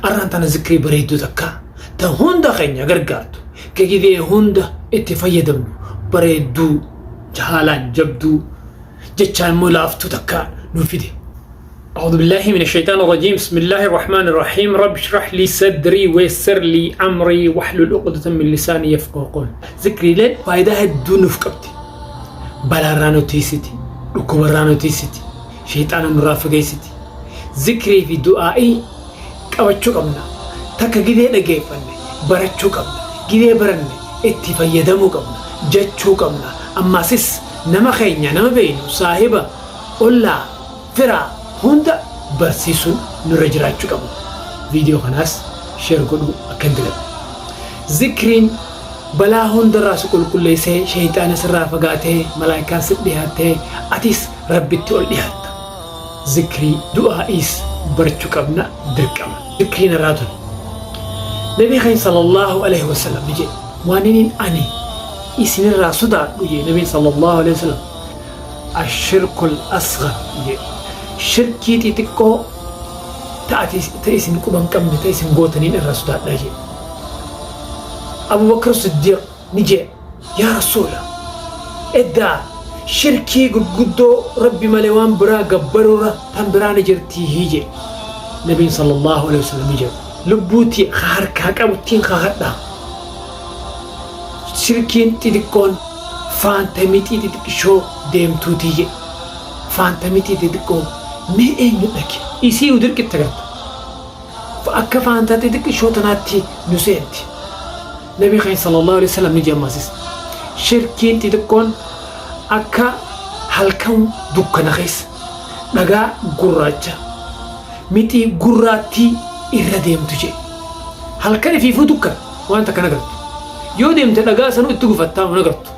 Arraan tana zikrii bareedduu takka ta hunda keenya gargaartu ka gidee hunda itti fayyadamnu bareedduu haalaan jabduu jechaan immoo laaftuu takka nu fide. أعوذ بالله من الشيطان الرجيم، بسم الله الرحمن الرحيم، رب اشرح لي صدري ويسر لي أمري واحلل عقدة من لساني يفقهوا قولي. Zikriileen faayidaa hedduu nuuf qabdi. Balaarraa nu tiisiti, dhukkubarraa nu tiisiti, sheexaana nurraa fageessiti. Zikrii fi du'aa'ii qabachuu qabna. Takka gidee dhageeffanne barachuu qabna. Gidee baranne itti fayyadamuu qabna. Jechuu qabna. Ammaasis nama keenya, nama beeynu, saahiba, ollaa, firaa hunda barsiisuun nurra jiraachuu qaba. Viidiyoo kanaas share godhuu akka hin daganne. Zikriin balaa hundarraa si qulqulleessee, sheeyxaana sirraa fagaatee, malaayikaan si dhiyaattee, atis Rabbitti ol dhiyaatta. Zikrii du'aa'iis barachuu qabna, dirqama. Zikriin irraa tun. Nabii keenya sallallahu alaihi wasallam ni jedhe, waan inni ani isinirraa sodaadhu jedhe Nabiin sallallahu alaihi wasallam, ashirkul asghar jedhe, shirkii xixiqqoo ta ati ta isin quba hin qabne ta isin gootaniin irraa sodaadhaa jedhe. Abu Bakr Siddiiq ni jedhe, yaa Rasuula, eddaa shirkii gurguddoo Rabbi malee waan biraa gabbaruurra tan biraa ni jirtii jedhe. Nabiin sallallahu alaihi wasallam ni jedhe, lubbuutii ka harkaa qabuttiin kakadhaa, shirkiin xixiqqoon faanta mixii xixiqqishoo deemtuutii jedhe. Faanta mixii xixiqqoo mee eenyu dhage isii dirqitti agarta, akka faantaa xixiqqishoo tanaatti nu seenti. Nabi keenya sallallahu alaihi wasallam ni jedhe, shirkiin xixiqqoon akka halkan dukkana keessa dhagaa gurraacha mixii gurraattii irra deemtu jedhe. Halkan ifiifuu dukkana, waan takka agartu, yoo deemte dhagaa sanuu itti gufattaa hin agartu,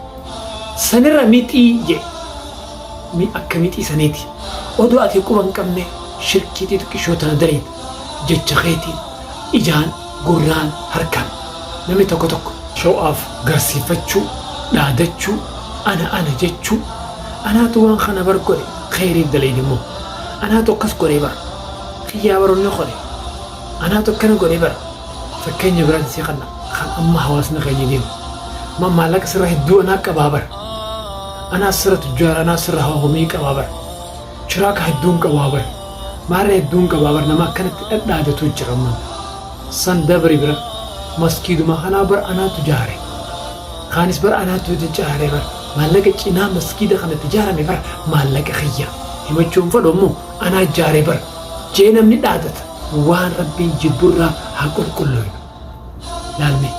sanirra mixii jedhe, akka mixii saniiti. Odoo ati quba hin qabne shirkii xixiqqishoo tana daleeta, jecha keetiin, ijaan, gurraan, harkaan. Namni tokko tokko show'aaf garsiifachuu, dhaadachuu, ana ana jechuu, anaatu waan kana bar godhe, kheyriif dalayde immoo anaatu akkas godhe bar, kiyyaa baroonni godhe, anaatu akkana godhe bar. Fakkeenya biraan sii kanna, kan amma hawaasni keenya deemu, ma maallaqa sirra hedduu anaa qabaa bar, anaa sirra tujjaara, anaa sirra homii qabaa bar, chiraaka hedduun qabaa bar, maarra hedduun qabaa bar. Nama akkanatti dhadhaadatu jira. Amma san dabri bira maskiiduma kanaa bar anaatu jaare, kaanis bar anaatu jaare bar, maallaqa cinaa maskiida kanatti jaarame bar, maallaqa kiyya himachuun fedhu ammoo anaa jaare bar jee namni dhaadata. Waan Rabbiin jibburraa haa qulqulloynu. Laalme,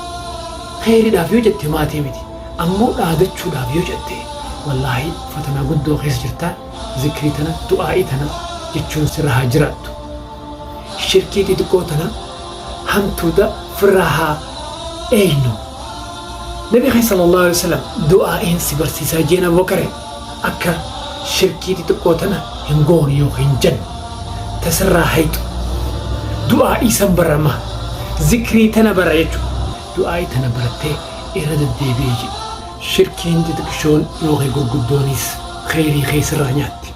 kheyriidhaaf yoo jette maatii miti, ammoo dhaadachuudhaaf yoo jette wallaahi fatanaa guddoo keessa jirta. Zikrii tana, du'aa'ii tana jechuun sirra haa jiraattu. Shirkii xixiqqoo tana hamtuuta firraa haa eeynu. Nabi keenya sallallahu alaihi wasallam du'aa'iin si barsiisaa jeen Abubakar, akka shirkii xixiqqoo tana hin goone yookiin hin jenne tasirraa hayxu du'aa'ii san barama, zikrii tana bara jechuudha. Du'aa'ii tana barattee irra deddeebi'ee jedhu. Shirkiin xixiqqishoon yookiin gurguddoonis kheyrii kee sirraa nyaatti.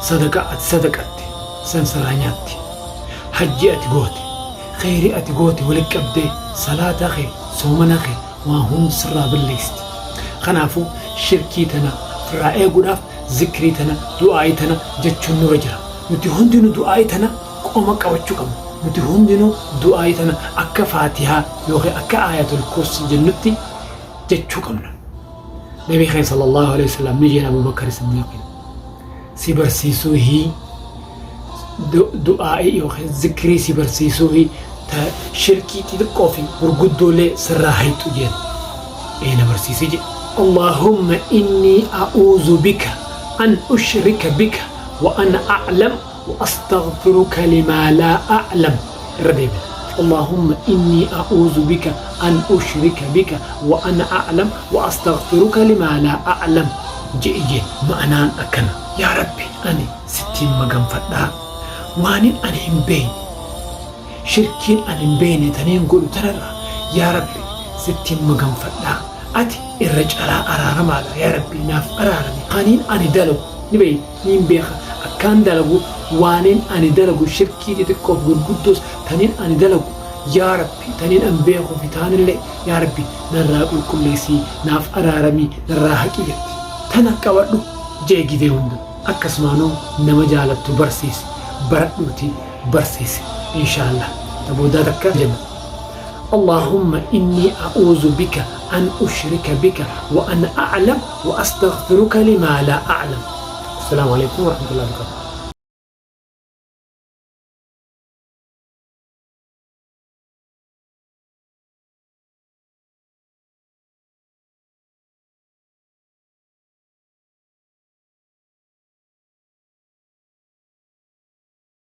Sadaqa ati sadaqatte san sirraa nyaatti. Hajji ati goote, kheyrii ati goote walitti qabdee, salaata kee, soomana kee, waan hundi sirraa balleessiti. Kanaafuu shirkii tana firraa eeguudhaaf zikrii tana, du'aa'ii tana jechuun nurra jira. Nuti hundinuu du'aa'ii tana qoma qabachuu qabna. Nuti hundinuu du'aa'ii tana akka Faatihaa yookiin akka Aayatul Kursi jennutti jechuu qabna. Nabi keenya sallallahu alaihi wasallam ni jeen Abubakar Siddiiqiin, si barsiisuu hii du'aa'ii yookiin zikrii si barsiisuu hii ta shirkii xixiqqoo fi gurguddoolee sirraa hayxu jeen. Ee, na barsiisi jedhe. Allahumma inni a'uuzu bika an ushrika bika wa ana a'lam wa astaghfiruka limaa laa a'lam. Irra deebina. Allahumma inni a'uuzu bika an ushrika bika wa ana a'lam wa astaghfiruka limaa laa a'lam je'i jeen. Ma'anaan akkana: yaa Rabbi, ani sittiin maganfadhaa waanin ani hin beeyne, shirkiin ani hin beeyne taniin godhu tanarraa. Yaa Rabbi, sittiin maganfadhaa, ati irra calaa araaramaadha, yaa Rabbi, naaf araarami. Kaniin ani dalagu ni beey, niin beeka, akkaan dalagu Waanin ani dalagu shirkii xixiqqoof gurguddoos tanin ani dalagu yaa Rabbi tanin an beekuu fi taanillee yaa Rabbi narraa qulqulleessii naaf araaramii narraa haqi jetti. Tana qabadhu jee gizee hunda. Akkasumaanuu nama jaalattu barsiisi. Baradhuuti barsiisi. Inshaallah. Ta boodaa takka jenna. Allaahumma innii a'uuzu bika an ushrika bika wa ana a'lam wa astaghfiruka limaa laa a'lam. Assalaamu alaikum warahmatullahi wabarakatuh.